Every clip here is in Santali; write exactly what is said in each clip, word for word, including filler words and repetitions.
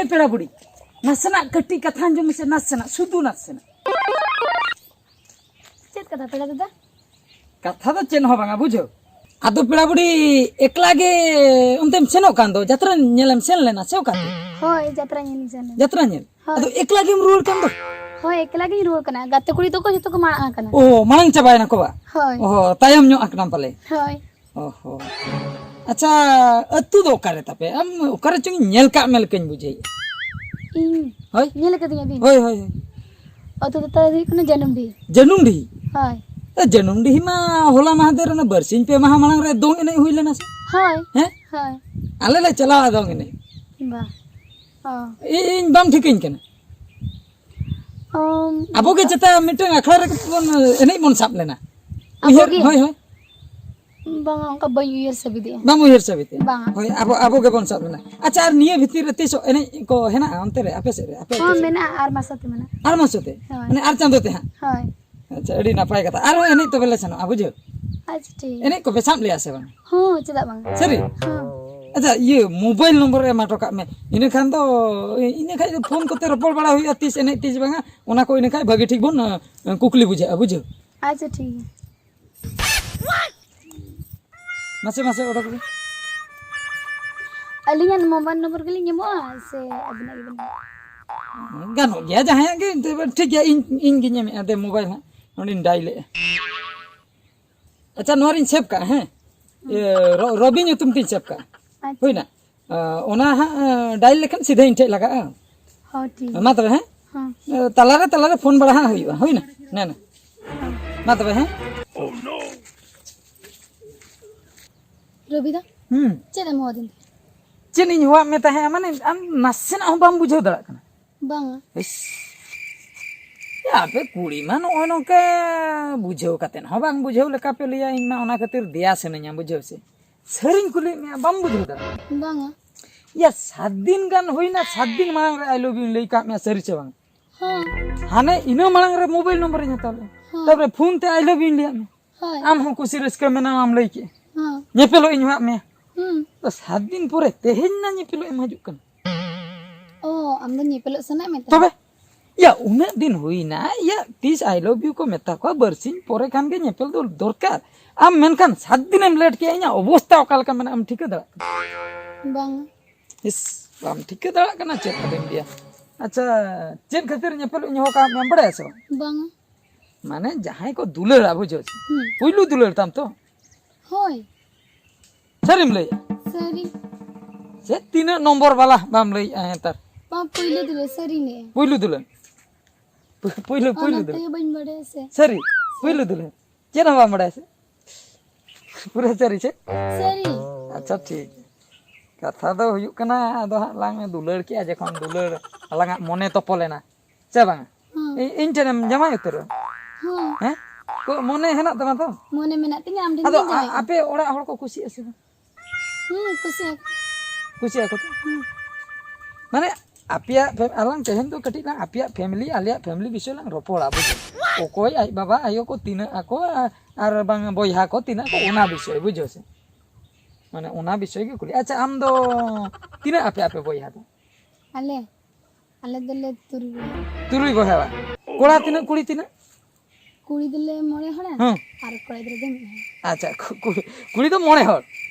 ᱮ ᱯᱮᱲᱟ ᱵᱩᱰᱷᱤ, ᱱᱟᱥᱮᱱᱟᱜ ᱠᱟᱹᱴᱤᱡ ᱠᱟᱛᱷᱟ ᱟᱸᱡᱚᱢ ᱢᱮᱥᱮ, ᱱᱟᱥᱮᱱᱟᱜ, ᱥᱩᱫᱷᱩ ᱱᱟᱥᱮᱱᱟᱜ᱾ ᱪᱮᱫ ᱠᱟᱛᱷᱟ ᱯᱮᱲᱟ ᱫᱟᱫᱟ? ᱠᱟᱛᱷᱟ ᱫᱚ ᱪᱮᱫ ᱦᱚᱸ ᱵᱟᱝᱟ, ᱵᱩᱡᱷᱟᱹᱣ᱾ ᱟᱫᱚ ᱯᱮᱲᱟ ᱵᱩᱰᱷᱤ, ᱮᱠᱞᱟ ᱜᱮ ᱚᱱᱛᱮᱢ ᱥᱮᱱᱚᱜ ᱠᱟᱱ ᱫᱚ, ᱡᱟᱛᱨᱟ ᱧᱮᱞᱮᱢ ᱥᱮᱱ ᱞᱮᱱᱟ ᱥᱮ ᱚᱠᱟᱛᱮ? ᱦᱳᱭ, ᱡᱟᱛᱨᱟ ᱧᱮᱞ ᱤᱧ ᱥᱮᱱ ᱞᱮᱱᱟ᱾ ᱡᱟᱛᱨᱟ ᱧᱮᱞ? ᱦᱳᱭ᱾ ᱟᱫᱚ ᱮᱠᱞᱟ ᱜᱮᱢ ᱨᱩᱣᱟᱹᱲ ᱠᱟᱱ ᱫᱚ? ᱦᱳᱭ, ᱮᱠᱞᱟ ᱜᱤᱧ ᱨᱩᱣᱟᱹᱲ ᱠᱟᱱᱟ, ᱜᱟᱛᱮ ᱠᱩᱲᱤ ᱛᱟᱠᱚ ᱡᱚᱛᱚ ᱠᱚ ᱢᱟᱲᱟᱝ ᱟᱠᱟᱱᱟ᱾ ᱚ, ᱢᱟᱲᱟᱝ ᱪᱟᱵᱟᱭᱮᱱᱟ ᱠᱚ ᱵᱟ? ᱦᱳᱭ᱾ ᱚ, ᱛᱟᱭᱚᱢ ᱧᱚᱜ ᱟᱠᱟᱱᱟᱢ ᱯᱟᱞᱮ? ᱦᱳᱭ᱾ ᱚ ᱦᱚ᱾ ᱟᱪᱪᱷᱟ, ᱟᱹᱛᱩ ᱫᱚ ᱚᱠᱟᱨᱮ ᱛᱟᱯᱮ? ᱟᱢ ᱚᱠᱟᱨᱮ ᱪᱚᱝ ᱤᱧ ᱧᱮᱞ ᱠᱟᱜ ᱢᱮ ᱞᱮᱠᱟᱧ ᱵᱩᱡᱷᱟᱹᱣᱮᱫᱼᱟ᱾ ᱤᱧ? ᱦᱳᱭ᱾ ᱧᱮᱞ ᱟᱠᱟᱫᱤᱧᱟ ᱵᱤᱱ? ᱦᱳᱭ, ᱦᱳᱭ, ᱦᱳᱭ᱾ ᱟᱹᱛᱩ ᱫᱚ ᱛᱟᱞᱮ ᱫᱚ ᱦᱩᱭᱩᱜ ᱠᱟᱱᱟ ᱡᱟᱹᱱᱩᱢᱰᱤ᱾ ᱡᱟᱹᱱᱩᱢᱰᱤ? ᱦᱳᱭ᱾ ᱮ, ᱡᱟᱹᱱᱩᱢᱰᱤ ᱢᱟ ᱦᱚᱞᱟ ᱢᱟᱦᱫᱮᱨ ᱚᱱᱟ ᱵᱟᱨᱥᱤᱧ ᱯᱮ ᱢᱟᱦᱟ ᱢᱟᱲᱟᱝ ᱨᱮ ᱫᱚᱝ ᱮᱱᱮᱡ ᱦᱩᱭ ᱞᱮᱱᱟ ᱥᱮ? ᱦᱳᱭ᱾ ᱦᱮᱸ? ᱦᱳᱭ᱾ ᱟᱞᱮ ᱞᱮ ᱪᱟᱞᱟᱣᱟ ᱫᱚᱝ ᱮᱱᱮᱡ᱾ ᱵᱟ᱾ ᱚ᱾ ᱤ-, ᱤᱧ ᱵᱟᱢ ᱴᱷᱤᱠᱟᱹᱧ ᱠᱟᱱᱟ? ᱚᱢ, ᱟᱵᱚ ᱜᱮ ᱪᱮᱛᱟ ᱢᱤᱫᱴᱟᱝ ᱟᱠᱷᱲᱟ ᱨᱮ ᱵᱚᱱ ᱮᱱᱮᱡ ᱵᱚᱱ ᱥᱟᱵ ᱞᱮᱱᱟ᱾ ᱟᱵᱚ ᱩᱭᱦᱟᱹᱨ, ᱜᱮ? ᱦᱳᱭ, ᱦᱳᱭ᱾ ᱵᱟᱝᱟ, ᱚᱱᱠᱟ ᱵᱟᱹᱧ ᱩᱭᱦᱟᱹᱨ ᱥᱟᱹᱵᱤᱫᱮᱜᱼᱟ᱾ ᱵᱟᱢ ᱩᱭᱦᱟᱹᱨ ᱥᱟᱹᱵᱤᱫᱮᱜᱼᱟ? ᱵᱟᱝᱟ᱾ ᱦᱳᱭ, ᱟᱵᱚ, ᱟᱵᱚ ᱜᱮᱵᱚᱱ ᱥᱟᱵ ᱞᱮᱱᱟ᱾ ᱟᱪᱪᱷᱟ, ᱟᱨ ᱱᱤᱭᱟᱹ ᱵᱷᱤᱛᱤᱨ ᱨᱮ ᱛᱤᱥᱚᱜ ᱮᱱᱮᱡ ᱠᱚ ᱦᱮᱱᱟᱜᱼᱟ ᱚᱱᱛᱮ ᱨᱮ, ᱟᱯᱮ ᱥᱮᱫ ᱨᱮ, ᱟᱯᱮ ᱟᱹᱛᱩ ᱦᱚᱸ, ᱥᱮᱫ? ᱢᱮᱱᱟᱜᱼᱟ, ᱟᱨ ᱢᱟᱥ ᱟᱹᱛᱩ ᱢᱮᱱᱟᱜᱼᱟ᱾ ᱟᱨ ᱢᱟᱥ ᱟᱹᱛᱩ? ᱦᱳᱭ᱾ ᱢᱟᱱᱮ ᱟᱨ ᱪᱟᱸᱫᱚ ᱛᱮ ᱦᱟᱸᱜ? ᱦᱳᱭ᱾ ᱟᱪᱪᱷᱟ, ᱟᱹᱰᱤ ᱱᱟᱯᱟᱭ ᱠᱟᱛᱷᱟ᱾ ᱟᱨᱦᱚᱸ ᱮᱱᱮᱡ ᱛᱚᱵᱮ ᱞᱮ ᱥᱮᱱᱚᱜᱼᱟ, ᱵᱩᱡᱷᱟᱹᱣ? ᱟᱪᱪᱷᱟ, ᱴᱷᱤᱠ ᱜᱮᱭᱟ᱾ ᱮᱱᱮᱡ ᱠᱚᱯᱮ ᱥᱟᱵ ᱞᱮᱜᱼᱟ ᱥᱮ ᱵᱟᱝ? ᱦᱚᱸ, ᱪᱮᱫᱟᱜ ᱵᱟᱝ? ᱥᱟᱹᱨᱤ? ᱦᱚᱸ᱾ ᱟᱪᱪᱷᱟ, ᱤᱭᱟᱹ, ᱢᱳᱵᱟᱭᱤᱞ ᱱᱚᱢᱵᱚᱨ ᱮᱢ ᱦᱚᱴᱚ ᱠᱟᱜ ᱢᱮ᱾ ᱤᱱᱟᱹ ᱠᱷᱟᱱ ᱫᱚ, ᱤᱱᱟᱹ ᱠᱷᱟᱡ ᱫᱚ ᱯᱷᱳᱱ ᱠᱚᱛᱮ ᱨᱚᱯᱚᱲ ᱵᱟᱲᱟ ᱦᱩᱭᱩᱜᱼᱟ, ᱛᱤᱥ ᱮᱱᱮᱡ, ᱛᱤᱥ ᱵᱟᱝᱟ, ᱚᱱᱟ ᱠᱚ ᱤᱱᱟᱹ ᱠᱷᱟᱡ ᱵᱷᱟᱹᱜᱤ ᱴᱷᱤᱠ ᱵᱚᱱ, ᱮ, ᱠᱩᱠᱞᱤ ᱵᱩᱡᱷᱟᱹᱜᱼᱟ, ᱵᱩᱡᱷᱟᱹᱣ? ᱟᱪᱪᱷᱟ, ᱴᱷᱤᱠ ᱜᱮᱭᱟ᱾ ᱢᱟᱥᱮ, ᱢᱟᱥᱮ, ᱚᱰᱚᱠ ᱵᱤᱱ᱾ ᱟᱹᱞᱤᱧᱟᱜ ᱢᱳᱵᱟᱭᱤᱞ ᱱᱚᱢᱵᱚᱨ ᱜᱮᱞᱤᱧ ᱮᱢᱚᱜᱼᱟ ᱥᱮ ᱟᱹᱵᱤᱱᱟᱜ ᱜᱮᱵᱤᱱ ᱮᱢᱟ? ᱜᱟᱱᱚᱜ ᱜᱮᱭᱟ, ᱡᱟᱦᱟᱸᱭᱟᱜ ᱜᱮ, ᱮᱱᱛᱮ ᱴᱷᱤᱠ ᱜᱮᱭᱟ, ᱤᱧ, ᱤᱧ ᱜᱤᱧ ᱮᱢᱮᱫᱼᱟ, ᱫᱮ, ᱢᱳᱵᱟᱭᱤᱞ ᱦᱟᱸᱜ ᱱᱚᱸᱰᱮᱧ ᱰᱟᱭᱮᱞᱮᱫᱼᱟ᱾ ᱟᱪᱪᱷᱟ, ᱱᱚᱣᱟ ᱨᱤᱧ ᱥᱮᱵᱷ ᱠᱟᱜᱼᱟ, ᱦᱮᱸ? ᱤᱭᱟᱹ, ᱨᱚ-, ᱨᱚᱵᱤ ᱧᱩᱛᱩᱢ ᱛᱤᱧ ᱥᱮᱵᱷ ᱠᱟᱜᱼᱟ᱾ ᱟᱪᱪᱷᱟ᱾ ᱦᱩᱭᱱᱟ? ᱟ, ᱚᱱᱟ ᱦᱟᱸᱜ, ᱟ, ᱰᱟᱭᱮᱞ ᱞᱮᱠᱷᱟᱱ ᱥᱤᱫᱷᱟᱹ ᱤᱧ ᱴᱷᱮᱡ ᱞᱟᱜᱟᱜᱼᱟ᱾ ᱦᱚᱸ, ᱴᱷᱤᱠ᱾ ᱢᱟ ᱛᱚᱵᱮ, ᱦᱮᱸ? ᱦᱚᱸ᱾ ᱟ, ᱛᱟᱞᱟᱨᱮ, ᱛᱟᱞᱟᱨᱮ ᱯᱷᱳᱱ ᱵᱟᱲᱟ ᱦᱟᱸᱜ ᱦᱩᱭᱩᱜᱼᱟ, ᱦᱩᱭᱱᱟ? ᱱᱮ, ᱱᱮ᱾ ᱢᱟ ᱛᱚᱵᱮ, ᱦᱮᱸ? ᱨᱚᱵᱤ ᱫᱟ, ᱦᱩᱸ᱾ ᱪᱮᱫ ᱮᱢ ᱦᱚᱦᱚ ᱟᱹᱫᱤᱧ ᱛᱟᱦᱮᱸᱫ? ᱪᱮᱫ ᱤᱧ ᱦᱚᱦᱚᱣᱟᱫ ᱢᱮ ᱛᱟᱦᱮᱸᱫ? ᱢᱟᱱᱮ, ᱟᱢ ᱱᱟᱥᱮᱱᱟᱜ ᱦᱚᱸ ᱵᱟᱢ ᱵᱩᱡᱷᱟᱹᱣ ᱫᱟᱲᱮᱭᱟᱜ ᱠᱟᱱᱟ? ᱵᱟᱝᱟ᱾ ᱤᱥ᱾ ᱭᱟ, ᱟᱯᱮ ᱠᱩᱲᱤ ᱢᱟ ᱱᱚᱜᱼᱚᱭ ᱱᱚᱝᱠᱟ ᱵᱩᱡᱷᱟᱹᱣ ᱠᱟᱛᱮᱫ ᱦᱚᱸ ᱵᱟᱝ ᱵᱩᱡᱷᱟᱹᱣ ᱞᱮᱠᱟ ᱯᱮ ᱞᱟᱹᱭᱟ, ᱤᱧ ᱢᱟ ᱚᱱᱟ ᱠᱷᱟᱹᱛᱤᱨ ᱫᱮᱭᱟ ᱥᱟᱱᱟᱧᱟ, ᱵᱩᱡᱷᱟᱹᱣ ᱥᱮ? ᱥᱟᱹᱨᱤᱧ ᱠᱩᱞᱤᱭᱮᱫ ᱢᱮᱭᱟ, ᱵᱟᱢ ᱵᱩᱡᱷᱟᱹᱣ ᱫᱟᱲᱮᱭᱟᱜ ᱠᱟᱱᱟ? ᱵᱟᱝᱟ᱾ ᱭᱟ, ᱥᱟᱛ ᱫᱤᱱ ᱜᱟᱱ ᱦᱩᱭᱱᱟ, ᱥᱟᱛ ᱫᱤᱱ ᱢᱟᱲᱟᱝ ᱨᱮ I love you ᱤᱧ ᱞᱟᱹᱭ ᱠᱟᱜ ᱢᱮᱭᱟ, ᱥᱟᱹᱨᱤ ᱥᱮ ᱵᱟᱝ? ᱦᱮᱸ᱾ ᱦᱟᱱᱮ ᱤᱱᱟᱹ ᱢᱟᱲᱟᱝ ᱨᱮ ᱢᱳᱵᱟᱭᱤᱞ ᱱᱚᱢᱵᱚᱨᱤᱧ ᱦᱟᱛᱟᱣ ᱞᱮᱫᱼᱟ᱾ ᱦᱮᱸ᱾ ᱛᱟᱨᱯᱚᱨᱮ ᱯᱷᱳᱱ ᱛᱮ I love you ᱤᱧ ᱞᱟᱹᱭᱟᱫ ᱢᱮᱭᱟ᱾ ᱦᱳᱭ᱾ ᱟᱢ ᱦᱚᱸ ᱠᱩᱥᱤ ᱨᱟᱹᱥᱠᱟᱹ ᱢᱮᱱᱟᱢᱟᱢ ᱞᱟᱹᱭ ᱠᱮᱫᱼᱟ᱾ ᱦᱮᱸ᱾ ᱧᱮᱯᱮᱞᱚᱜ ᱤᱧ ᱦᱚᱦᱚᱣᱟᱫ ᱢᱮᱭᱟ᱾ ᱦᱩᱸ᱾ ᱛᱚ, ᱥᱟᱛ ᱫᱤᱱ ᱯᱚᱨᱮ ᱛᱮᱦᱮᱧ ᱱᱟ ᱧᱮᱯᱮᱞᱚᱜ ᱮᱢ ᱦᱤᱡᱩᱜ ᱠᱟᱱᱟ᱾ ᱟᱢ ᱫᱚ ᱧᱮᱯᱮᱞᱚᱜ ᱥᱟᱱᱟᱭᱮᱫ ᱢᱮ ᱛᱚ? ᱛᱚᱵᱮ ᱭᱟ, ᱩᱱᱟᱹᱜ ᱫᱤᱱ ᱦᱩᱭᱱᱟ ᱭᱟ, ᱛᱤᱥ I love you ᱠᱚ ᱢᱮᱛᱟ ᱠᱚᱣᱟ, ᱵᱟᱨᱥᱤᱧ ᱯᱚᱨᱮ ᱠᱷᱟᱱ ᱜᱮ ᱧᱮᱯᱮᱞ ᱫᱚ ᱫᱚᱨᱠᱟᱨ᱾ ᱟᱢ ᱢᱮᱱᱠᱷᱟᱱ ᱥᱟᱛ ᱫᱤᱱᱮᱢ ᱞᱮᱴ ᱠᱮᱜᱼᱟ, ᱤᱧᱟᱹᱜ ᱚᱵᱚᱥᱛᱟ ᱚᱠᱟ ᱞᱮᱠᱟ ᱢᱮᱱᱟᱜᱼᱟ ᱮᱢ ᱴᱷᱤᱠᱟᱹ ᱫᱟᱲᱮᱭᱟᱜ ᱠᱟᱱᱟ? ᱵᱟᱝ᱾ ᱤᱥ, ᱵᱟᱢ ᱴᱷᱤᱠᱟᱹ ᱫᱟᱲᱮᱭᱟᱜ ᱠᱟᱱᱟ ᱪᱮᱫ ᱟᱫᱚᱧ ᱞᱟᱹᱭᱟ᱾ ᱟᱪᱪᱷᱟ, ᱪᱮᱫ ᱠᱷᱟᱹᱛᱤᱨ ᱧᱮᱯᱮᱞ ᱤᱧ ᱦᱚᱦᱚ ᱠᱟᱜ ᱢᱮᱭᱟ ᱵᱟᱲᱟᱭᱟ ᱥᱮ ᱵᱟᱝ? ᱵᱟᱝ᱾ ᱢᱟᱱᱮ ᱡᱟᱦᱟᱸᱭ ᱠᱚ ᱫᱩᱞᱟᱹᱲᱟ, ᱵᱩᱡᱷᱟᱹᱣ ᱥᱮ? ᱦᱩᱸ᱾ ᱯᱩᱭᱞᱩ ᱫᱩᱞᱟᱹᱲ ᱛᱟᱢ ᱛᱚ? ᱦᱳᱭ᱾ ᱥᱟᱹᱨᱤᱢ ᱞᱟᱹᱭᱮᱜᱼᱟ? ᱥᱟᱹᱨᱤ᱾ ᱪᱮᱫ ᱛᱤᱱᱟᱹᱜ ᱱᱚᱢᱵᱚᱨ ᱵᱟᱞᱟ ᱵᱟᱢ ᱞᱟᱹᱭᱮᱜᱼᱟ ᱱᱮᱛᱟᱨ? ᱵᱟᱝ, ᱯᱩᱭᱞᱩ ᱫᱩᱞᱟᱹᱲ, ᱥᱟᱹᱨᱤ ᱞᱟᱹᱭᱮᱜᱼᱟ᱾ ᱯᱩᱭᱞᱩ ᱫᱩᱞᱟᱹᱲ? ᱯᱩ-, ᱯᱩᱭᱞᱩ, ᱯᱩᱭᱞᱩ ᱚᱱᱟᱛᱮ ᱫᱩᱞᱟᱹᱲ᱾ ᱵᱟᱹᱧ ᱵᱟᱲᱟᱭᱟ ᱥᱮ᱾ ᱥᱟᱹᱨᱤ? ᱯᱩᱭᱞᱩ ᱫᱩᱞᱟᱹᱲ? ᱪᱮᱫ ᱦᱚᱸ ᱵᱟᱢ ᱵᱟᱲᱟᱭᱟ ᱥᱮ? ᱯᱩᱨᱟᱹ ᱥᱟᱹᱨᱤ ᱪᱮ? ᱥᱟᱹᱨᱤ᱾ ᱟᱪᱪᱷᱟ, ᱴᱷᱤᱠ᱾ ᱠᱟᱛᱷᱟ ᱫᱚ ᱦᱩᱭᱩᱜ ᱠᱟᱱᱟ, ᱟᱫᱚ ᱦᱟᱸᱜ ᱞᱟᱝ ᱫᱩᱞᱟᱹᱲ ᱠᱮᱜᱼᱟ, ᱡᱚᱠᱷᱚᱱ ᱫᱩᱞᱟᱹᱲ ᱟᱞᱟᱝᱟᱜ ᱢᱚᱱᱮ ᱛᱚᱯᱚᱞᱮᱱᱟ, ᱥᱮ ᱵᱟᱝᱟ? ᱦᱩᱸ᱾ ᱤ-, ᱤᱧ ᱴᱷᱮᱱᱮᱢ ᱡᱟᱶᱟᱭ ᱩᱛᱟᱹᱨᱚᱜᱼᱟ? ᱦᱩᱸ᱾ ᱦᱮᱸ? ᱠᱚ ᱢᱚᱱᱮ ᱦᱮᱱᱟᱜ ᱛᱟᱢᱟ ᱛᱚ? ᱢᱚᱱᱮ ᱢᱮᱱᱟᱜ ᱛᱤᱧᱟ, ᱟᱢ ᱴᱷᱮᱱ ᱟᱫᱚ ᱜᱤᱧ ᱡᱟᱶᱟᱭᱚᱜᱼᱟ᱾ ᱟᱯᱮ ᱚᱲᱟᱜ ᱦᱚᱲ ᱠᱚ ᱠᱩᱥᱤᱜᱼᱟ ᱥᱮ ᱵᱟᱝ? ᱦᱩᱸ, ᱠᱩᱥᱤᱭᱟᱠᱚ᱾ ᱠᱩᱥᱤᱭᱟᱠᱚ ᱛᱚ? ᱦᱩᱸ᱾ ᱢᱟᱱᱮ, ᱟᱯᱮᱭᱟᱜ ᱯᱷᱮ-, ᱟᱞᱟᱝ ᱛᱮᱦᱮᱧ ᱫᱚ ᱠᱟᱹᱴᱤᱡ ᱞᱟᱝ ᱟᱯᱮᱭᱟᱜ ᱯᱷᱮᱢᱤᱞᱤ, ᱟᱞᱮᱭᱟᱜ ᱯᱷᱮᱢᱤᱞᱤ ᱵᱤᱥᱚᱭ ᱞᱟᱝ ᱨᱚᱯᱚᱲᱟ, ᱵᱩᱡᱷᱟᱹᱣ? ᱚᱠᱚᱭ ᱟᱡ ᱵᱟᱵᱟ, ᱟᱭᱳ ᱠᱚ ᱛᱤᱱᱟᱹᱜ ᱟᱠᱚ, ᱟ-, ᱟᱨ ᱵᱟᱝ ᱵᱚᱭᱦᱟ ᱠᱚ ᱛᱤᱱᱟᱹᱜ ᱟᱠᱚ, ᱚᱱᱟ ᱵᱤᱥᱚᱭ, ᱵᱩᱡᱷᱟᱹᱣ ᱥᱮ? ᱢᱟᱱᱮ, ᱚᱱᱟ ᱵᱤᱥᱚᱭ ᱜᱮ ᱠᱩᱞᱤ᱾ ᱟᱪᱪᱷᱟ, ᱟᱢ ᱫᱚ ᱛᱤᱱᱟᱹᱜ ᱟᱯᱮ, ᱟᱯᱮ ᱵᱚᱭᱦᱟ ᱫᱚ? ᱟᱞᱮ? ᱟᱞᱮ ᱫᱚᱞᱮ ᱛᱩᱨᱩᱭ ᱵᱚᱭᱦᱟ᱾ ᱛᱩᱨᱩᱭ ᱵᱚᱭᱦᱟ ᱵᱟ? ᱠᱚᱲᱟ ᱛᱤᱱᱟᱹᱜ, ᱠᱩᱲᱤ ᱛᱤᱱᱟᱹᱜ? ᱠᱩᱲᱤ ᱫᱚᱞᱮ ᱢᱚᱬᱮ ᱦᱚᱲᱟ, ᱦᱮᱸ᱾ ᱟᱨ ᱠᱚᱲᱟ ᱜᱤᱫᱽᱨᱟᱹ ᱫᱚ ᱢᱤᱫ ᱦᱚᱲ᱾ ᱟᱪᱪᱷᱟ, ᱠᱩ-, ᱠᱩ-, ᱠᱩᱲᱤ ᱫᱚ ᱢᱚᱬᱮ ᱦᱚᱲ,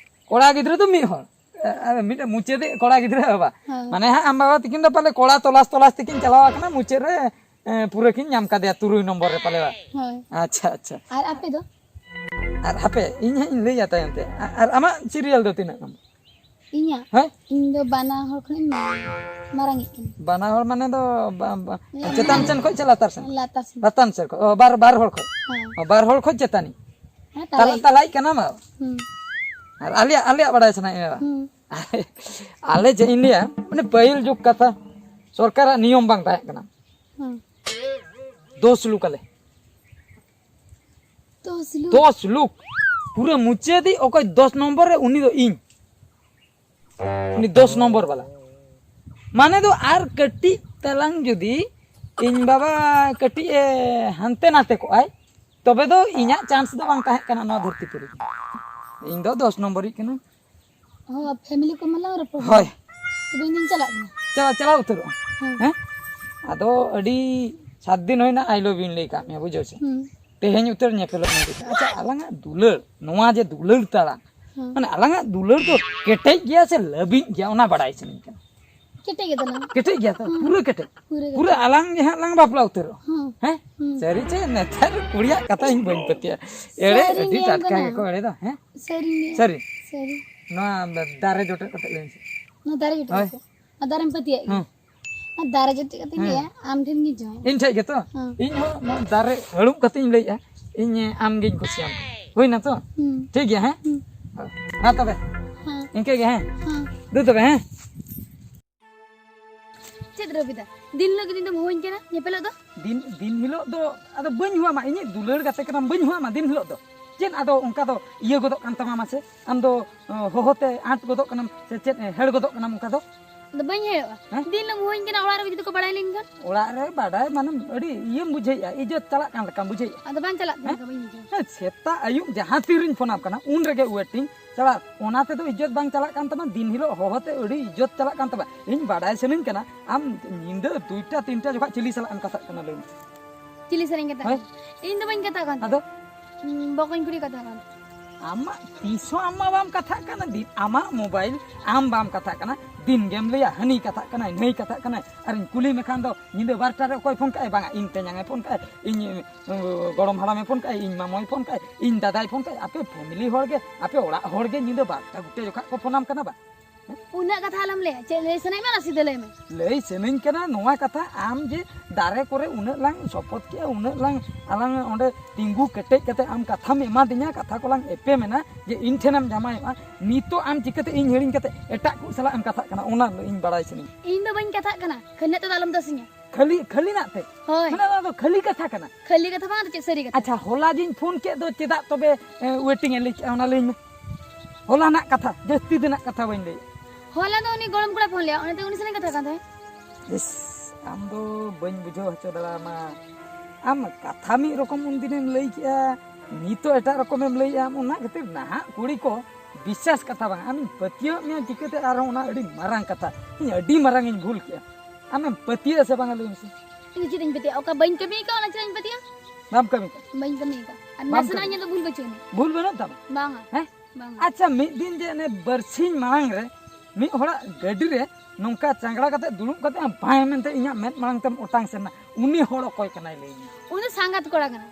ᱠᱚᱲᱟ ᱜᱤᱫᱽᱨᱟᱹ ᱫᱚ ᱢᱤᱫ ᱦᱚᱲ᱾ ᱮ, ᱟᱨ ᱢᱤᱫᱴᱮᱱ ᱢᱩᱪᱟᱹᱫᱤᱡ ᱠᱚᱲᱟ ᱜᱤᱫᱽᱨᱟᱹ ᱵᱟ? ᱦᱳᱭ᱾ ᱢᱟᱱᱮ ᱦᱟᱸᱜ ᱟᱢ ᱵᱟᱵᱟ ᱛᱤᱠᱤᱱ ᱫᱚ ᱯᱟᱞᱮ ᱠᱚᱲᱟ ᱛᱚᱞᱟᱥ ᱛᱚᱞᱟᱥ ᱛᱮᱠᱤᱱ ᱪᱟᱞᱟᱣ ᱟᱠᱟᱱᱟ, ᱢᱩᱪᱟᱹᱫ ᱨᱮ, ᱮ, ᱯᱩᱨᱟᱹ ᱠᱤᱱ ᱧᱟᱢ ᱠᱟᱫᱮᱭᱟ ᱛᱩᱨᱩᱭ ᱱᱚᱢᱵᱚᱨ ᱨᱮ ᱯᱟᱞᱮ ᱵᱟ? ᱦᱳᱭ᱾ ᱟᱪᱪᱷᱟ, ᱟᱪᱪᱷᱟ᱾ ᱟᱨ ᱟᱯᱮ ᱫᱚ? ᱟᱨ ᱦᱟᱯᱮ, ᱤᱧ ᱦᱟᱸᱜ ᱤᱧ ᱞᱟᱹᱭᱟ ᱛᱟᱭᱚᱢ ᱛᱮ᱾ ᱟ-, ᱟᱨ ᱟᱢᱟᱜ serial ᱫᱚ ᱛᱤᱱᱟᱹᱜ ᱱᱚᱢᱵᱚᱨ? ᱤᱧᱟᱹᱜ? ᱦᱮᱸ? ᱤᱧ ᱫᱚ ᱵᱟᱱᱟ ᱦᱚᱲ ᱠᱷᱚᱱᱤᱧ ᱢᱟᱨᱟᱝ-, ᱢᱟᱨᱟᱝᱤᱡ ᱠᱟᱱᱟ᱾ ᱵᱟᱱᱟ ᱦᱚᱲ ᱢᱟᱱᱮ ᱫᱚ ᱵᱟ-, ᱵᱟ-, ᱦᱮᱸ, ᱪᱮᱛᱟᱱ ᱢᱟᱱᱮ ᱥᱮᱱ ᱠᱷᱚᱡ ᱪᱮ ᱞᱟᱛᱟᱨ ᱥᱮᱱ? ᱞᱟᱛᱟᱨ ᱥᱮᱱ᱾ ᱞᱟᱛᱟᱨ ᱥᱮᱱ ᱠᱷᱚᱡ᱾ ᱚ, ᱵᱟᱨ, ᱵᱟᱨ ᱦᱚᱲ ᱠᱷᱚᱡ? ᱦᱮᱸ᱾ ᱚ, ᱵᱟᱨ ᱦᱚᱲ ᱠᱷᱚᱡ ᱪᱮᱛᱟᱱᱤᱡ? ᱦᱮᱸ, ᱛᱟᱞᱟ-, ᱛᱟᱞᱟᱭᱤᱡ᱾ ᱛᱟᱞᱟᱭᱤᱡ ᱠᱟᱱᱟᱢ ᱵᱟ? ᱦᱩᱸ᱾ ᱟᱨ ᱟᱞᱮᱭᱟᱜ, ᱟᱞᱮᱭᱟᱜ ᱵᱟᱲᱟᱭ ᱥᱟᱱᱟᱭᱮᱫ ᱢᱮᱭᱟ ᱵᱟ? ᱦᱩᱸ᱾ ᱟᱞᱮ ᱪᱮᱫ ᱤᱧ ᱞᱟᱹᱭᱟ, ᱢᱟᱱᱮ ᱯᱟᱹᱦᱤᱞ ᱡᱩᱜᱽ ᱠᱟᱛᱷᱟ, ᱥᱚᱨᱠᱟᱨᱟᱜ ᱱᱤᱭᱚᱢ ᱵᱟᱝ ᱛᱟᱦᱮᱸ ᱠᱟᱱᱟ᱾ ᱦᱩᱸ᱾ ᱫᱚᱥ ᱞᱩᱠ ᱟᱞᱮ᱾ ᱫᱚᱥ ᱞᱩᱠ? ᱫᱚᱥ ᱞᱩᱠ᱾ ᱯᱩᱨᱟᱹ ᱢᱩᱪᱟᱹᱫᱤᱡ ᱚᱠᱚᱭ ᱫᱚᱥ ᱱᱚᱢᱵᱚᱨ ᱨᱮ, ᱩᱱᱤ ᱫᱚ ᱤᱧ᱾ ᱩᱱᱤ ᱫᱚᱥ ᱱᱚᱢᱵᱚᱨ ᱵᱟᱞᱟ᱾ ᱢᱟᱱᱮ ᱫᱚ ᱟᱨ ᱠᱟᱹᱴᱤᱡ ᱛᱟᱞᱟᱝ ᱡᱩᱫᱤ ᱤᱧ ᱵᱟᱵᱟ ᱠᱟᱹᱴᱤᱡ ᱮ ᱦᱟᱱᱛᱮ ᱱᱟᱛᱮ ᱠᱚᱜᱼᱟᱭ, ᱛᱚᱵᱮ ᱫᱚ ᱤᱧᱟᱹᱜ chance ᱫᱚ ᱵᱟᱝ ᱛᱟᱦᱮᱸ ᱠᱟᱱᱟ ᱱᱚᱣᱟ ᱫᱷᱟᱹᱨᱛᱤ ᱯᱩᱨᱤ᱾ ᱤᱧ ᱫᱚ ᱫᱚᱥ ᱱᱚᱢᱵᱚᱨᱤᱡ ᱠᱟᱱᱟ᱾ ᱦᱚᱸ, family ᱠᱚ ᱢᱟᱞᱟᱝ ᱨᱚᱯᱚᱲ ᱦᱳᱭ᱾ ᱠᱟᱱᱟ᱾ ᱛᱚᱵᱮ ᱤᱧ ᱫᱚᱧ ᱪᱟᱞᱟᱜ ᱠᱟᱱᱟ᱾ ᱪᱟᱞᱟᱣ, ᱪᱟᱞᱟᱣ ᱩᱛᱟᱹᱨᱚᱜᱼᱟ᱾ ᱦᱮᱸ᱾ ᱦᱮᱸ? ᱟᱫᱚ ᱟᱹᱰᱤ ᱥᱟᱛ ᱫᱤᱱ ᱦᱩᱭᱱᱟ, "I love you" ᱤᱧ ᱞᱟᱹᱭ ᱠᱟᱜ ᱢᱮᱭᱟ, ᱵᱩᱡᱷᱟᱹᱣ ᱥᱮ? ᱦᱩᱸ᱾ ᱛᱮᱦᱮᱧ ᱩᱛᱟᱹᱨ ᱧᱮᱯᱮᱞᱚᱜ ᱢᱮ᱾ ᱟᱪᱪᱷᱟ, ᱟᱞᱟᱝᱟᱜ ᱫᱩᱞᱟᱹᱲ, ᱱᱚᱣᱟ ᱡᱮ ᱫᱩᱞᱟᱹᱲ ᱛᱟᱲᱟᱝ, ᱦᱩᱸ᱾ ᱢᱟᱱᱮ ᱟᱞᱟᱝᱟᱜ ᱫᱩᱞᱟᱹᱲ ᱫᱚ ᱠᱮᱴᱮᱡ ᱜᱮᱭᱟ ᱥᱮ ᱞᱟᱹᱵᱤᱫ ᱜᱮᱭᱟ, ᱚᱱᱟ ᱵᱟᱲᱟᱭ ᱥᱟᱱᱟᱧ ᱠᱟᱱᱟ᱾ ᱠᱮᱴᱮᱡ ᱜᱮ ᱛᱟᱞᱟᱝ᱾ ᱠᱮᱴᱮᱡ ᱜᱮᱭᱟ ᱛᱚ? ᱦᱩᱸ᱾ ᱯᱩᱨᱟᱹ ᱠᱮᱴᱮᱡ? ᱯᱩᱨᱟᱹ ᱠᱮᱴᱮᱡ᱾ ᱯᱩᱨᱟᱹ ᱟᱞᱟᱝ ᱜᱮ ᱦᱟᱸᱜ ᱞᱟᱝ ᱵᱟᱯᱞᱟ ᱩᱛᱟᱹᱨᱚᱜᱼᱟ᱾ ᱦᱩᱸ᱾ ᱦᱮᱸ? ᱦᱩᱸ᱾ ᱥᱟᱹᱨᱤ ᱪᱮ ᱱᱮᱛᱟᱨ ᱠᱩᱲᱤᱭᱟᱜ ᱠᱟᱛᱷᱟ ᱤᱧ ᱵᱟᱹᱧ ᱯᱟᱹᱛᱭᱟᱹᱜᱼᱟ᱾ ᱮᱲᱮ, ᱥᱟᱹᱨᱤ ᱟᱹᱰᱤ ᱜᱮᱭᱟᱢ ᱴᱟᱴᱠᱟ ᱠᱟᱱᱟ᱾ ᱜᱮᱠᱚ ᱮᱲᱮ ᱫᱚ, ᱦᱮᱸ? ᱥᱟᱹᱨᱤ ᱜᱮ᱾ ᱥᱟᱹᱨᱤ? ᱥᱟᱹᱨᱤ᱾ ᱱᱚᱣᱟ ᱫᱟᱨᱮ ᱡᱚᱴᱮᱫ ᱠᱟᱛᱮ ᱞᱟᱹᱭ ᱢᱮᱥᱮ᱾ ᱱᱚᱣᱟ ᱫᱟᱨᱮ ᱡᱚᱴᱮᱫ ᱦᱳᱭ᱾ ᱠᱟᱛᱮ? ᱟᱨ ᱫᱟᱨᱮᱢ ᱯᱟᱹᱛᱭᱟᱹᱜ ᱜᱮᱭᱟ? ᱦᱩᱸ᱾ ᱟᱨ ᱫᱟᱨᱮ ᱡᱚᱴᱮᱫ ᱠᱟᱛᱮᱧ ᱦᱩᱸ᱾ ᱞᱟᱹᱭᱟ, ᱟᱢ ᱴᱷᱮᱱ ᱜᱮ ᱡᱚᱢᱟᱭ᱾ ᱤᱧ ᱴᱷᱮᱡ ᱜᱮᱛᱚ? ᱦᱩᱸ᱾ ᱤᱧ ᱦᱚᱸ ᱱᱚᱣᱟ ᱫᱟᱨᱮ ᱦᱟᱹᱲᱩᱵ ᱠᱟᱛᱮᱧ ᱞᱟᱹᱭᱮᱜᱼᱟ, ᱤᱧ ᱟᱢ ᱜᱤᱧ ᱠᱩᱥᱤᱭᱟᱢ᱾ ᱦᱩᱭᱱᱟ ᱛᱚ? ᱦᱩᱸ᱾ ᱴᱷᱤᱠ ᱜᱮᱭᱟ, ᱦᱮᱸ? ᱦᱩᱸ᱾ ᱢᱟ ᱛᱚᱵᱮ᱾ ᱦᱮᱸ᱾ ᱤᱱᱠᱟᱹ ᱜᱮ, ᱦᱮᱸ? ᱦᱮᱸ᱾ ᱫᱩ ᱛᱚᱵᱮ, ᱦᱮᱸ? ᱪᱮᱫ ᱨᱚᱵᱤᱫᱟ? ᱫᱤᱱ ᱦᱤᱞᱳᱜ ᱜᱮ ᱫᱤᱱ ᱫᱚᱢ ᱦᱚᱦᱚᱧ ᱠᱟᱱᱟ ᱧᱮᱯᱮᱞᱚᱜ ᱫᱚ? ᱫᱤᱱ, ᱫᱤᱱ ᱦᱤᱞᱳᱜ ᱫᱚ ᱟᱫᱚ ᱵᱟᱹᱧ ᱦᱚᱦᱚᱣᱟᱢᱟ, ᱤᱧᱤᱡ ᱫᱩᱞᱟᱹᱲ ᱜᱟᱛᱮ ᱠᱟᱱᱟᱢ, ᱵᱟᱹᱧ ᱦᱚᱦᱚᱣᱟᱢᱟ ᱫᱤᱱ ᱦᱤᱞᱳᱜ ᱫᱚ᱾ ᱪᱮᱫ ᱟᱫᱚ ᱚᱱᱠᱟ ᱫᱚ ᱤᱭᱟᱹ ᱜᱚᱫᱚᱜ ᱠᱟᱱ ᱛᱟᱢᱟ ᱢᱟᱥᱮ? ᱟᱢ ᱫᱚ, ᱚ, ᱦᱚᱦᱚ ᱛᱮ ᱟᱸᱴ ᱜᱚᱫᱚᱜ ᱠᱟᱱᱟᱢ ᱥᱮ ᱪᱮᱫ, ᱮ, ᱦᱮᱲ ᱜᱚᱫᱚᱜ ᱠᱟᱱᱟᱢ ᱚᱱᱠᱟ ᱫᱚ? ᱟᱫᱚ ᱵᱟᱹᱧ ᱦᱮᱲᱚᱜᱼᱟ᱾ ᱦᱮᱸ? ᱫᱤᱱ ᱦᱤᱞᱳᱜ ᱮᱢ ᱦᱚᱦᱚᱧ ᱠᱟᱱᱟ ᱚᱲᱟᱜ ᱨᱮ ᱡᱩᱫᱤ ᱠᱚ ᱵᱟᱲᱟᱭ ᱞᱮᱱ ᱠᱷᱟᱱ? ᱚᱲᱟᱜ ᱨᱮ ᱵᱟᱰᱟᱭ ᱢᱟᱱᱮ ᱟᱹᱰᱤ ᱤᱭᱟᱹᱢ ᱵᱩᱡᱷᱟᱹᱣᱮᱫᱼᱟ, ᱤᱡᱽᱡᱚᱛ ᱪᱟᱞᱟᱜ ᱠᱟᱱ ᱞᱮᱠᱟᱢ ᱵᱩᱡᱷᱟᱹᱣᱮᱫᱼᱟ᱾ ᱟᱫᱚ ᱵᱟᱝ ᱪᱟᱞᱟᱜ ᱛᱤᱧ ᱦᱮᱸ? ᱠᱷᱟᱱ ᱵᱟᱹᱧ ᱵᱩᱡᱷᱟᱹᱣᱟ᱾ ᱦᱮᱸ, ᱥᱮᱛᱟᱜ ᱟᱹᱭᱩᱵ ᱡᱟᱦᱟᱸ ᱛᱤᱨᱤᱧ ᱯᱷᱳᱱᱟᱢ ᱠᱟᱱᱟ ᱩᱱ ᱨᱮᱜᱮ waiting᱾ ᱪᱟᱞᱟᱜ, ᱚᱱᱟ ᱛᱮᱫᱚ ᱤᱡᱽᱡᱚᱛ ᱵᱟᱝ ᱪᱟᱞᱟᱜ ᱠᱟᱱ ᱛᱟᱢᱟ, ᱫᱤᱱ ᱦᱤᱞᱳᱜ ᱦᱚᱦᱚ ᱛᱮ ᱟᱹᱰᱤ ᱤᱡᱽᱡᱚᱛ ᱪᱟᱞᱟᱜ ᱠᱟᱱ ᱛᱟᱢᱟ᱾ ᱤᱧ ᱵᱟᱰᱟᱭ ᱥᱟᱱᱟᱧ ᱠᱟᱱᱟ, ᱟᱢ ᱧᱤᱫᱟᱹ ᱫᱩᱭᱴᱟ ᱛᱤᱱᱴᱟ ᱡᱚᱠᱷᱚᱱ ᱪᱤᱞᱤ ᱥᱟᱞᱟᱜ ᱮᱢ ᱠᱟᱛᱷᱟᱜ ᱠᱟᱱᱟ, ᱞᱟᱹᱭ ᱢᱮ᱾ ᱪᱤᱞᱤ ᱥᱟᱞᱟᱜ ᱤᱧ ᱠᱟᱛᱷᱟᱜ ᱦᱳᱭ᱾ ᱠᱟᱱᱟ? ᱤᱧ ᱫᱚ ᱵᱟᱹᱧ ᱠᱟᱛᱷᱟᱜ ᱠᱟᱱ ᱟᱫᱚ? ᱛᱟᱦᱮᱸᱫ᱾ ᱦᱩᱸ, ᱵᱚᱠᱚᱧ ᱠᱩᱲᱤ ᱠᱟᱛᱷᱟᱜ ᱠᱟᱱ᱾ ᱟᱢᱟᱜ ᱛᱤᱥ ᱦᱚᱸ ᱟᱢ ᱢᱟ ᱵᱟᱢ ᱠᱟᱛᱷᱟᱜ ᱠᱟᱱᱟ, ᱫᱤᱱ ᱟᱢᱟᱜ mobile ᱟᱢ ᱵᱟᱢ ᱠᱟᱛᱷᱟᱜ ᱠᱟᱱᱟ, ᱫᱤᱱ ᱜᱮᱢ ᱞᱟᱹᱭᱟ, "ᱦᱟᱹᱱᱤ ᱠᱟᱛᱷᱟᱜ ᱠᱟᱱᱟᱭ, ᱱᱟᱹᱭ ᱠᱟᱛᱷᱟᱜ ᱠᱟᱱᱟᱭ", ᱟᱨᱤᱧ ᱠᱩᱞᱤ ᱢᱮᱠᱷᱟᱱ ᱫᱚ ᱧᱤᱫᱟᱹ ᱵᱟᱨᱴᱟ ᱨᱮ ᱚᱠᱚᱭ ᱯᱷᱳᱱ ᱠᱟᱜᱼᱟᱭ? ᱵᱟᱝᱟ, ᱤᱧ ᱛᱮᱧᱟᱝ ᱮ ᱯᱷᱳᱱ ᱠᱟᱜᱼᱟᱭ, ᱤᱧ, ᱩᱸ, ᱜᱚᱲᱚᱢ ᱦᱟᱲᱟᱢᱮ ᱯᱷᱳᱱ ᱠᱟᱜᱼᱟᱭ, ᱤᱧ ᱢᱟᱢᱚᱭ ᱯᱷᱳᱱ ᱠᱟᱜᱼᱟᱭ, ᱤᱧ ᱫᱟᱫᱟᱭ ᱯᱷᱳᱱ ᱠᱟᱜᱼᱟᱭ᱾ ᱟᱯᱮ family ᱦᱚᱲ ᱜᱮ, ᱟᱯᱮ ᱚᱲᱟᱜ ᱦᱚᱲ ᱜᱮ ᱧᱤᱫᱟᱹ ᱵᱟᱨᱴᱟ ᱜᱩᱴᱮ ᱡᱚᱠᱷᱟᱜ ᱠᱚ ᱯᱷᱳᱱᱟᱢ ᱠᱟᱱᱟ ᱵᱟ? ᱩᱱᱟᱹᱜ ᱠᱟᱛᱷᱟ ᱟᱞᱚᱢ ᱞᱟᱹᱭᱟ᱾ ᱪᱮᱫ ᱞᱟᱹᱭ ᱥᱟᱱᱟᱭᱮᱫ ᱢᱮᱭᱟ, ᱚᱱᱟ ᱥᱤᱫᱷᱟᱹ ᱞᱟᱹᱭ ᱢᱮ᱾ ᱞᱟᱹᱭ ᱥᱟᱱᱟᱧ ᱠᱟᱱᱟ ᱱᱚᱣᱟ ᱠᱟᱛᱷᱟ, ᱟᱢ ᱡᱮ ᱫᱟᱨᱮ ᱠᱚᱨᱮ ᱩᱱᱟᱹᱜ ᱞᱟᱝ ᱥᱚᱯᱚᱛ ᱠᱮᱜᱼᱟ, ᱩᱱᱟᱹᱜ ᱞᱟᱝ ᱟᱞᱟᱝ ᱚᱸᱰᱮ ᱛᱤᱸᱜᱩ ᱠᱮᱴᱮᱡ ᱠᱟᱛᱮ ᱟᱢ ᱠᱟᱛᱷᱟᱢ ᱮᱢᱟᱫᱤᱧᱟ, ᱠᱟᱛᱷᱟ ᱠᱚᱞᱟᱝ ᱮᱯᱮᱢᱮᱱᱟ ᱡᱮ ᱤᱧ ᱴᱷᱮᱱᱮᱢ ᱡᱟᱶᱟᱭᱚᱜᱼᱟ, ᱱᱤᱛᱚᱜ ᱟᱢ ᱪᱤᱠᱟᱹᱛᱮ ᱤᱧ ᱦᱤᱲᱤᱧ ᱠᱟᱛᱮ ᱮᱴᱟᱜ ᱠᱚ ᱥᱟᱞᱟᱜ ᱮᱢ ᱠᱟᱛᱷᱟᱜ ᱠᱟᱱᱟ, ᱚᱱᱟ ᱤᱧ ᱵᱟᱲᱟᱭ ᱥᱟᱱᱟᱧ᱾ ᱤᱧ ᱫᱚ ᱵᱟᱹᱧ ᱠᱟᱛᱷᱟᱜ ᱠᱟᱱᱟ, ᱠᱷᱟᱹᱞᱤ ᱛᱮᱫᱚ ᱟᱞᱚᱢ ᱫᱚᱥᱤᱧᱟ᱾ ᱠᱷᱟᱹᱞᱤ, ᱠᱷᱟᱹᱞᱤ ᱱᱟᱜ ᱛᱮ? ᱦᱳᱭ᱾ ᱢᱟᱱᱮ ᱚᱱᱟ ᱫᱚ ᱠᱷᱟᱹᱞᱤ ᱠᱟᱛᱷᱟ ᱠᱟᱱᱟ? ᱠᱷᱟᱹᱞᱤ ᱠᱟᱛᱷᱟ ᱵᱟᱝ, ᱟᱫᱚ ᱪᱮᱫ ᱥᱟᱹᱨᱤ ᱠᱟᱛᱷᱟ? ᱟᱪᱪᱷᱟ, ᱦᱚᱞᱟ ᱡᱮᱧ ᱯᱷᱳᱱ ᱠᱮᱫ ᱫᱚ ᱪᱮᱫᱟᱜ ᱛᱚᱵᱮ, ᱮ, waiting ᱮ ᱞᱟᱹᱭ ᱠᱮᱜᱼᱟ, ᱚᱱᱟ ᱞᱟᱹᱭ ᱢᱮ᱾ ᱦᱚᱞᱟᱱᱟᱜ ᱠᱟᱛᱷᱟ, ᱡᱟᱹᱥᱛᱤ ᱫᱤᱱᱟᱜ ᱠᱟᱛᱷᱟ ᱵᱟᱹᱧ ᱞᱟᱹᱭᱮᱫᱼᱟ᱾ ᱦᱚᱞᱟ ᱫᱚ ᱩᱱᱤ ᱜᱚᱲᱚᱢ ᱠᱚᱲᱟ ᱯᱷᱳᱱ ᱞᱮᱜᱼᱟ, ᱚᱱᱟᱛᱮ ᱩᱱᱤ ᱥᱟᱞᱟᱜ ᱤᱧ ᱠᱟᱛᱷᱟ ᱠᱟᱱ ᱛᱟᱦᱮᱸᱫ᱾ ᱤᱥ, ᱟᱢ ᱫᱚ ᱵᱟᱹᱧ ᱵᱩᱡᱷᱟᱹᱣ ᱦᱚᱪᱚ ᱫᱟᱲᱮᱭᱟᱢᱟ᱾ ᱟᱢ ᱠᱟᱛᱷᱟ ᱢᱤᱫ ᱨᱚᱠᱚᱢ ᱩᱱᱫᱤᱱᱮᱢ ᱞᱟᱹᱭ ᱠᱮᱜᱼᱟ, ᱱᱤᱛᱚᱜ ᱮᱴᱟᱜ ᱨᱚᱠᱚᱢᱮᱢ ᱞᱟᱹᱭᱮᱜᱼᱟ᱾ ᱚᱱᱟ ᱠᱷᱟᱹᱛᱤᱨ ᱱᱟᱦᱟᱜ ᱠᱩᱲᱤ ᱠᱚ ᱵᱤᱥᱥᱟᱥ ᱠᱟᱛᱷᱟ ᱵᱟᱝ, ᱟᱢᱤᱧ ᱯᱟᱹᱛᱭᱟᱹᱣᱟᱜ ᱢᱮᱭᱟ ᱪᱤᱠᱟᱹᱛᱮ? ᱟᱨᱦᱚᱸ ᱚᱱᱟ ᱟᱹᱰᱤ ᱢᱟᱨᱟᱝ ᱠᱟᱛᱷᱟ, ᱤᱧ ᱟᱹᱰᱤ ᱢᱟᱨᱟᱝ ᱤᱧ ᱵᱷᱩᱞ ᱠᱮᱜᱼᱟ᱾ ᱟᱢᱮᱢ ᱯᱟᱹᱛᱭᱟᱹᱜᱼᱟ ᱥᱮ ᱵᱟᱝᱟ, ᱞᱟᱹᱭ ᱢᱮᱥᱮ? ᱤᱧ ᱫᱚ ᱪᱮᱫ ᱤᱧ ᱯᱟᱹᱛᱭᱟᱹᱜᱼᱟ? ᱚᱠᱟ ᱵᱟᱹᱧ ᱠᱟᱹᱢᱤ ᱟᱠᱟᱫ, ᱚᱱᱟ ᱪᱮᱫᱟᱜ ᱤᱧ ᱯᱟᱹᱛᱭᱟᱹᱜᱼᱟ? ᱵᱟᱢ ᱠᱟᱹᱢᱤ ᱠᱟᱜ? ᱵᱟᱹᱧ ᱠᱟᱹᱢᱤ ᱟᱠᱟᱫ᱾ ᱟᱨ ᱵᱟᱢ ᱱᱟᱥᱮᱱᱟᱜ ᱠᱟᱹᱢᱤ? ᱤᱧᱟᱹᱜ ᱫᱚ ᱵᱷᱩᱞ ᱵᱟᱹᱪᱩᱜ ᱟᱹᱱᱤᱡ᱾ ᱵᱷᱩᱞ ᱵᱟᱹᱱᱩᱜ ᱛᱟᱢᱟ? ᱵᱟᱝᱟ᱾ ᱦᱮᱸ? ᱵᱟᱝᱟ᱾ ᱟᱪᱪᱷᱟ, ᱢᱤᱫ ᱫᱤᱱ ᱡᱮ ᱚᱱᱮ ᱵᱟᱨᱥᱤᱧ ᱢᱟᱲᱟᱝ ᱨᱮ ᱢᱤᱫ ᱦᱚᱲᱟᱜ ᱜᱟᱹᱰᱤ ᱨᱮ ᱱᱚᱝᱠᱟ ᱪᱟᱝᱜᱽᱲᱟ ᱠᱟᱛᱮ ᱫᱩᱲᱩᱵ ᱠᱟᱛᱮ ᱟᱢ ᱵᱟᱭ ᱢᱮᱱᱛᱮ ᱤᱧᱟᱹᱜ ᱢᱮᱫ ᱢᱟᱲᱟᱝ ᱛᱮᱢ ᱚᱴᱟᱝ ᱥᱮᱱ ᱮᱱᱟ, ᱩᱱᱤ ᱦᱚᱲ ᱚᱠᱚᱭ ᱠᱟᱱᱟᱭ, ᱞᱟᱹᱭ ᱢᱮ? ᱩᱱᱤ ᱫᱚ ᱥᱟᱸᱜᱟᱛ ᱠᱚᱲᱟ ᱠᱟᱱᱟ᱾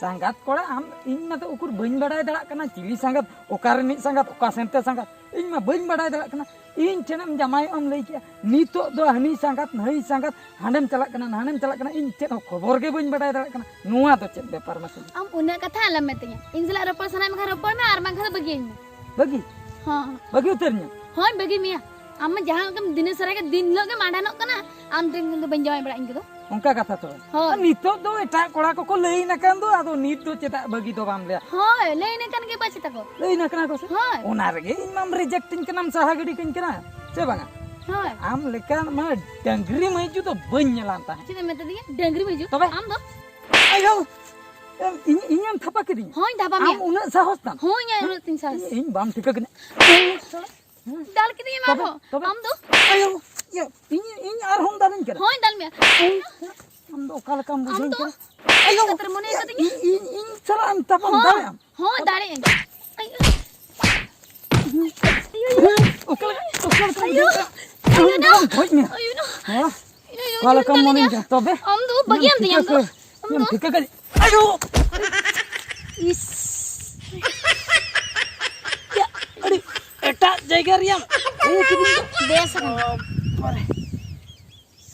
ᱥᱟᱸᱜᱟᱛ ᱠᱚᱲᱟ? ᱟᱢ, ᱤᱧ ᱢᱟᱛᱚ ᱩᱠᱩᱨ ᱵᱟᱹᱧ ᱵᱟᱲᱟᱭ ᱫᱟᱲᱮᱭᱟᱜ ᱠᱟᱱᱟ ᱪᱤᱞᱤ ᱥᱟᱸᱜᱟᱛ, ᱚᱠᱟ ᱨᱤᱱᱤᱡ ᱥᱟᱸᱜᱟᱛ, ᱚᱠᱟ ᱥᱮᱱᱛᱮ ᱥᱟᱸᱜᱟᱛ, ᱤᱧ ᱢᱟ ᱵᱟᱹᱧ ᱵᱟᱲᱟᱭ ᱫᱟᱲᱮᱭᱟᱜ ᱠᱟᱱᱟ᱾ ᱤᱧ ᱴᱷᱮᱱᱮᱢ ᱡᱟᱢᱟᱭᱚᱜ ᱮᱢ ᱞᱟᱹᱭ ᱠᱮᱜᱼᱟ, ᱱᱤᱛᱚᱜ ᱫᱚ ᱦᱟᱹᱱᱤ ᱥᱟᱸᱜᱟᱛ ᱱᱟᱹᱭ ᱥᱟᱸᱜᱟᱛ, ᱦᱟᱸᱰᱮᱢ ᱪᱟᱞᱟᱜ ᱠᱟᱱᱟ ᱱᱟᱸᱰᱮᱢ ᱪᱟᱞᱟᱜ ᱠᱟᱱᱟ, ᱤᱧ ᱪᱮᱫ ᱦᱚᱸ ᱠᱷᱚᱵᱚᱨ ᱜᱮ ᱵᱟᱹᱧ ᱵᱟᱲᱟᱭ ᱫᱟᱲᱮᱭᱟᱜ ᱠᱟᱱᱟ᱾ ᱱᱚᱣᱟ ᱫᱚ ᱪᱮᱫ ᱵᱮᱯᱟᱨ ᱢᱟᱥᱮ? ᱟᱢ ᱩᱱᱟᱹᱜ ᱠᱟᱛᱷᱟ ᱟᱞᱚᱢ ᱢᱮᱛᱟᱹᱧᱟ᱾ ᱤᱧ ᱥᱟᱞᱟᱜ ᱨᱚᱯᱚᱲ ᱥᱟᱱᱟᱭᱮᱫ ᱢᱮ ᱠᱷᱟᱱ ᱨᱚᱯᱚᱲ ᱢᱮ, ᱟᱨ ᱵᱟᱝᱠᱷᱟᱱ ᱫᱚ ᱵᱟᱹᱜᱤᱭᱟᱹᱧ ᱢᱮ᱾ ᱵᱟᱹᱜᱤ? ᱦᱚᱸ᱾ ᱵᱟᱹᱜᱤ ᱩᱛᱟᱹᱨ ᱧᱟ? ᱦᱳᱭ, ᱵᱟᱹᱜᱤ ᱢᱮᱭᱟ᱾ ᱟᱢ ᱢᱟ ᱡᱟᱦᱟᱸ ᱞᱮᱠᱟᱢ ᱫᱤᱱᱟᱹ ᱥᱟᱨᱟ ᱜᱮ ᱫᱤᱱ ᱦᱤᱞᱳᱜ ᱜᱮᱢ ᱟᱸᱰᱟᱱᱚᱜ ᱠᱟᱱᱟ, ᱟᱢ ᱴᱷᱮᱱ ᱫᱚ ᱵᱟᱹᱧ ᱡᱟᱶᱟᱭ ᱵᱟᱲᱟᱜ ᱤᱧ ᱠᱚᱫᱚ᱾ ᱚᱱᱠᱟ ᱠᱟᱛᱷᱟ ᱛᱚᱵᱮ? ᱦᱳᱭ᱾ ᱟᱨ ᱱᱤᱛᱚᱜ ᱫᱚ ᱮᱴᱟᱜ ᱠᱚᱲᱟ ᱠᱚᱠᱚ ᱞᱟᱹᱭ ᱟᱠᱟᱱ ᱫᱚ, ᱟᱫᱚ ᱱᱤᱛ ᱫᱚ ᱪᱮᱫᱟᱜ ᱵᱟᱹᱜᱤ ᱫᱚ ᱵᱟᱢ ᱞᱟᱹᱭᱟ? ᱦᱳᱭ, ᱞᱟᱹᱭ ᱟᱠᱟᱱ ᱜᱮ ᱯᱟᱪᱮ ᱛᱟᱠᱚ᱾ ᱞᱟᱹᱭ ᱟᱠᱟᱱᱟ ᱠᱚ ᱥᱮ? ᱦᱳᱭ᱾ ᱚᱱᱟ ᱨᱮᱜᱮ ᱤᱧ ᱢᱟᱢ ᱨᱤᱡᱮᱠᱴ ᱤᱧ ᱠᱟᱱᱟᱢ, ᱥᱟᱦᱟ ᱜᱤᱰᱤ ᱠᱟᱹᱧ ᱠᱟᱱᱟ, ᱥᱮ ᱵᱟᱝᱟ? ᱦᱳᱭ᱾ ᱟᱢ ᱞᱮᱠᱟᱱ ᱢᱟ ᱰᱟᱝᱨᱤ ᱢᱟᱹᱭᱡᱩ ᱫᱚ ᱵᱟᱹᱧ ᱧᱮᱞᱟᱱ ᱛᱟᱦᱮᱸᱫ᱾ ᱪᱮᱫ ᱮᱢ ᱢᱮᱛᱟᱫᱤᱧᱟ? ᱰᱟᱝᱨᱤ ᱢᱟᱹᱭᱡᱩ? ᱛᱚᱵᱮ? ᱟᱢ ᱫᱚ? ᱟᱭᱳ! ᱮᱢ, ᱤᱧ, ᱤᱧᱮᱢ ᱛᱷᱟᱯᱟ ᱠᱤᱫᱤᱧᱟ? ᱦᱳᱭ, ᱛᱷᱟᱯᱟ ᱟᱢ ᱢᱮᱭᱟ᱾ ᱩᱱᱟᱹᱜ ᱥᱟᱦᱚᱥ ᱛᱟᱢ? ᱦᱳᱭ, ᱤᱧᱟᱹᱜ ᱩᱱᱟᱹᱜ ᱛᱤᱧ ᱥᱟᱦᱚᱥ᱾ ᱤᱧ, ᱤᱧ ᱵᱟᱢ ᱴᱷᱤᱠᱟᱹ ᱠᱤᱧᱟ᱾ ᱫᱟᱞ ᱠᱤᱫᱤᱧᱟᱢ ᱛᱚᱵᱮ, ᱟᱨᱦᱚᱸ᱾ ᱛᱚᱵᱮ? ᱟᱢ ᱫᱚ? ᱟᱭᱳ! ᱤᱭᱟᱹ, ᱤᱧ, ᱤᱧ ᱟᱨᱦᱚᱸᱢ ᱫᱟᱞᱤᱧ ᱠᱟᱱᱟ? ᱦᱳᱭ, ᱫᱟᱞ ᱢᱮᱭᱟ᱾ ᱟᱢ ᱫᱚ ᱚᱠᱟ ᱞᱮᱠᱟᱢ ᱟᱢ ᱵᱩᱡᱷᱟᱹᱣ ᱫᱚ? ᱠᱟᱱᱟ? ᱟᱭᱳ! ᱠᱟᱛᱨᱟ ᱢᱚᱱᱮ ᱠᱟᱫᱤᱧᱟ? ᱤᱧ, ᱤᱧ, ᱤᱧ ᱥᱟᱞᱟᱜ ᱮᱢ ᱛᱟᱯᱟᱢ ᱦᱚᱸ, ᱫᱟᱲᱮᱭᱟᱜ ᱟᱢ? ᱦᱚᱸ, ᱫᱟᱲᱮᱭᱟᱜ ᱟᱹᱧ᱾ ᱟᱭᱳ! ᱚᱠᱟ ᱞᱮᱠᱟ, ᱚᱠᱟ ᱞᱮᱠᱟᱢ ᱟᱭᱳ! ᱵᱩᱡᱷᱟᱹᱣ ᱠᱟᱱᱟ? ᱟᱭᱳ, ᱟᱢ ᱫᱚ ᱱᱟ! ᱜᱚᱡ ᱢᱮᱭᱟ᱾ ᱟᱭᱳ, ᱱᱟ! ᱦᱮᱸ? ᱟᱭᱳ, ᱚᱠᱟ ᱞᱮᱠᱟᱢ ᱢᱚᱱᱮᱧ ᱠᱟᱱᱟ? ᱛᱚᱵᱮ? ᱟᱢ ᱫᱚ ᱵᱟᱹᱜᱤᱭᱟᱢ ᱛᱤᱧᱟ ᱟᱢ ᱫᱚ? ᱟᱢ ᱫᱚ? ᱴᱷᱤᱠᱟᱹ ᱠᱟᱹᱫᱤᱧ᱾ ᱟᱭᱳ! ᱤᱥ! ᱭᱟ, ᱟᱹᱰᱤ ᱮᱴᱟᱜ ᱡᱟᱭᱜᱟ ᱨᱮᱭᱟᱢ ᱟᱹᱜᱩ ᱠᱤᱫᱤᱧ ᱫᱚ᱾ ᱵᱮᱥ ᱟᱠᱟᱱᱟ᱾ ᱵᱟᱵᱟᱨᱮ᱾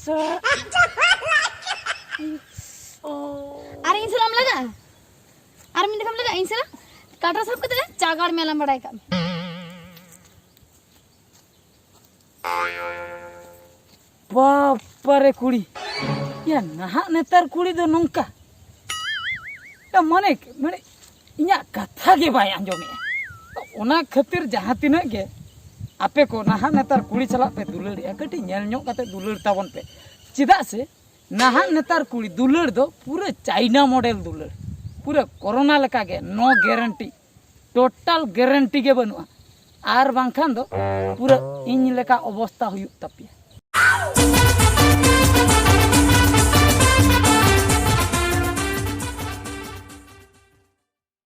ᱥᱟ-, ᱚ᱾ ᱟᱨ ᱤᱧ ᱥᱟᱞᱟᱜ ᱮᱢ ᱞᱟᱜᱟᱜᱼᱟ? ᱟᱨ ᱢᱤᱫ ᱫᱷᱟᱣ ᱮᱢ ᱞᱟᱜᱟᱜᱼᱟ ᱤᱧ ᱥᱟᱞᱟᱜ? ᱠᱟᱴᱟ ᱥᱟᱵ ᱠᱟᱛᱮ ᱪᱟᱜᱟᱲ ᱢᱮᱞᱟᱢ ᱵᱟᱲᱟᱭ ᱠᱟᱜ ᱢᱮ᱾ ᱵᱟᱯᱟᱨᱮ ᱠᱩᱲᱤ, ᱭᱟ ᱱᱟᱦᱟᱜ ᱱᱮᱛᱟᱨ ᱠᱩᱲᱤ ᱫᱚ ᱱᱚᱝᱠᱟ᱾ ᱭᱟ ᱢᱟᱱᱮ, ᱢᱟᱱᱮ ᱤᱧᱟᱹᱜ ᱠᱟᱛᱷᱟ ᱜᱮ ᱵᱟᱭ ᱟᱸᱡᱚᱢᱮᱜᱼᱟ᱾ ᱚᱱᱟ ᱠᱷᱟᱹᱛᱤᱨ ᱡᱟᱦᱟᱸ ᱛᱤᱱᱟᱹᱜ ᱜᱮ ᱟᱯᱮ ᱠᱚ ᱱᱟᱦᱟᱜ ᱱᱮᱛᱟᱨ ᱠᱩᱲᱤ ᱥᱟᱞᱟᱜ ᱯᱮ ᱫᱩᱞᱟᱹᱲᱮᱜᱼᱟ, ᱠᱟᱹᱴᱤᱡ ᱧᱮᱞ ᱧᱚᱜ ᱠᱟᱛᱮ ᱫᱩᱞᱟᱹᱲ ᱛᱟᱵᱚᱱ ᱯᱮ᱾ ᱪᱮᱫᱟᱜ ᱥᱮ ᱱᱟᱦᱟᱜ ᱱᱮᱛᱟᱨ ᱠᱩᱲᱤ ᱫᱩᱞᱟᱹᱲ ᱫᱚ ᱯᱩᱨᱟᱹ ᱪᱟᱭᱱᱟ ᱢᱚᱰᱮᱞ ᱫᱩᱞᱟᱹᱲ, ᱯᱩᱨᱟᱹ ᱠᱚᱨᱳᱱᱟ ᱞᱮᱠᱟᱜᱮ, ᱱᱳ ᱜᱮᱨᱮᱱᱴᱤ, ᱴᱳᱴᱟᱞ ᱜᱮᱨᱮᱱᱴᱤ ᱜᱮ ᱵᱟᱹᱱᱩᱜᱼᱟ᱾ ᱟᱨ ᱵᱟᱝᱠᱷᱟᱱ ᱫᱚ ᱯᱩᱨᱟᱹ ᱤᱧ ᱞᱮᱠᱟ ᱚᱵᱚᱥᱛᱟ ᱦᱩᱭᱩᱜ ᱛᱟᱯᱮᱭᱟ᱾